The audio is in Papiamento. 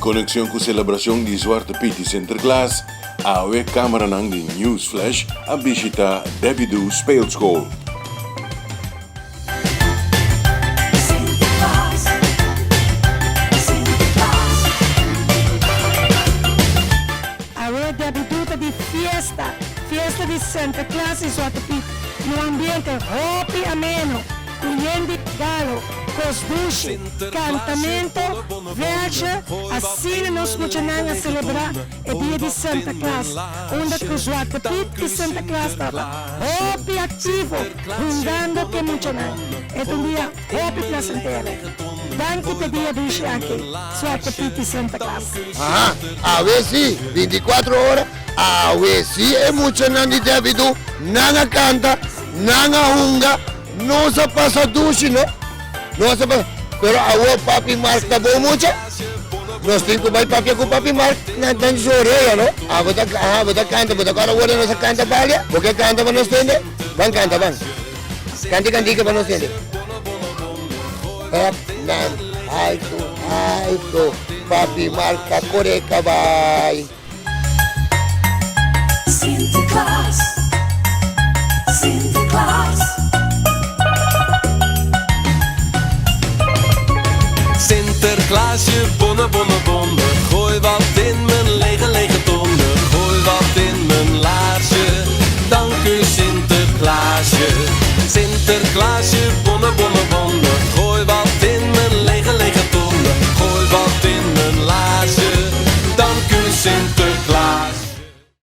konekshon ku selebrashon di Zwarte Piet i Sinterklaas, awe kameranan di Newsflash a bishita Debidoo Speelschool. Sinterklaas, Sinterklaas. Awe Debidoo ta di fiesta, fiesta di Sinterklaas i Zwarte Piet. Un ambiente hopi ameno ku yen di regalo, kos dushi, kantamento, vèrsje, asina nos muchanan a selebrá e dia di Santa Claus, unda ku Zwarte Piet i Santa Claus tabata hopi aktivo hungando ku e muchanan. E ta un dia hopi plasentero. Danki p'e dia dushi aki, Zwarte Piet i Santa Claus. Aha, awe si, binticuatro ora, awe si e muchanan di Debidu nan a canta, nan a hunga, nos a pasa dushi no, nos a pasa, pero awo papi Mark ta bon mucha, nos tin cu bay papia cu papi Mark na den su orea no, ah bo ta, aha bo ta canta, bo ta acorda ora nos a canta balia, bo ke canta pa nos tende? Ban canta ban, canta e cantica pa nos tende. Hep nan alto alto papi marca kore kabai. Sinterklaas, Sinterklaas. Sinterklaasje bonne bonne bon.